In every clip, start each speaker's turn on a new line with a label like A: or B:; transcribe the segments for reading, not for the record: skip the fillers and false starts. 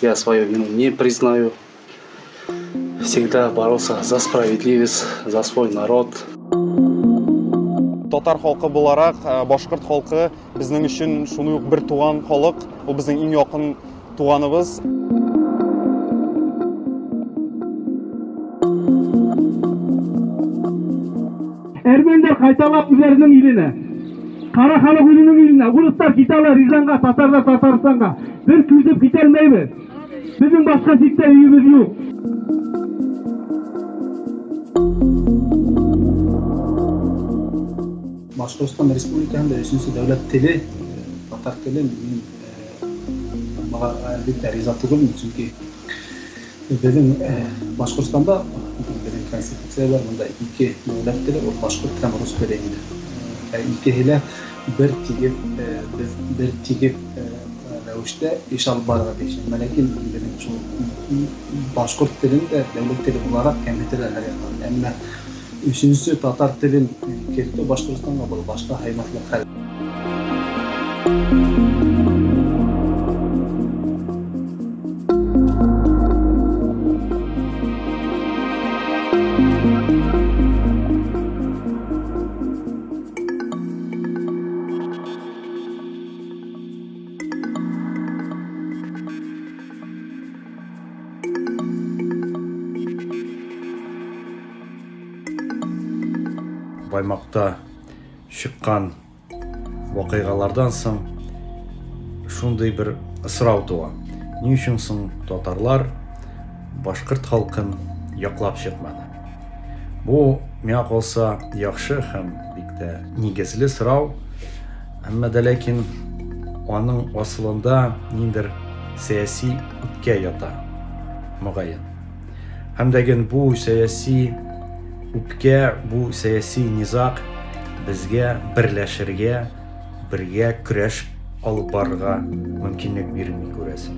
A: Я свою вину не признаю. Всегда боролся за справедливость, за свой народ.
B: Татар халкы буларак, башкорт халкы безнең өчен шундый ук бер туган халык, ул безнең иң якын туганыбыз.
C: Әрмәннәр кайталар үзләренең иленә. Кара халык үзенең иленә. Урыслар китәләр Рязанга, татарлар Татарстанга. Без күчеп китәлмәйбез. Безнең башка читтә өебез юк.
A: Башкортстан Республикасында өченче дәүләт теле татар теле. Мин моңа әлбәттә риза түгелмен, чөнки безнең Башкортстанда безнең конституция бар, монда ике дәүләт теле, ул башкорт һәм рус теле инде. Икеһе дә бер тигез, без бер тигез рәвештә эш алып барырга тиеш. Әмма ләкин безнең шул башкорт телен дә дәүләт теле буларак кәметәләр һәр яктан. Әмма өченче татар телен кертү Башкортстанга был башка һайматлык хәл.
D: Баймакта чыккан вакыйгалардан соң шундый бер сорау туа. Ни өчен соң татарлар башкорт халкын яклап чыкмады? Бу, миңа калса, яхшы һәм бик тә нигезле сорау. Әмма дә ләкин аның асылында ниндер сәяси үпкә ята, мөгаен. Һәм дә бу сәяси үпкә, бу сәяси низаг безгә берләшергә, бергә көрәш алып барырга мөмкинлек бирми, күрәсең.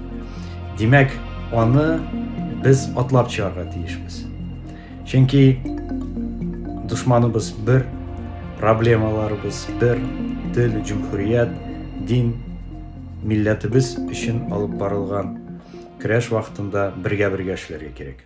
D: Димәк, аны без атлап чыгарга тиешбез. Чөнки дошманыбыз бер, проблемаларыбыз бер, тел, җөмһүрият, дин, милләтебез өчен алып барылган көрәш вакытында бергә-бергә эшләргә кирәк.